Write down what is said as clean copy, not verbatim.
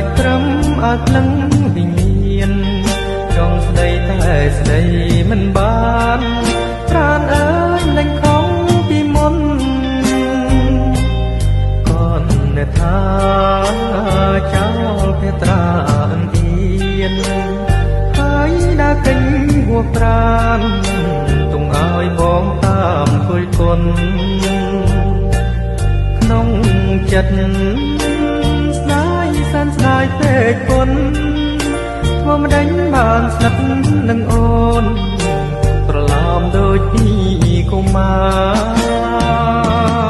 ចត្រឹមឲ្យក្លឹងវិញ្ញាណចង់ស្ដីតែស្ដីមិនបានប្រានអើយលែងខំពីមុនកនអ្នកថាចោលភេត្រាអន្ទៀនហើយដើរកេញហួប្រានទុំឲ្យបងតាមគយគុណក្នុងចិត្តស្ដាយសែនស្ដាយពេកគុណធ្វើមិនដេញបានស្និទ្ធនឹងអូនប្រឡំដូចពីកុមារ។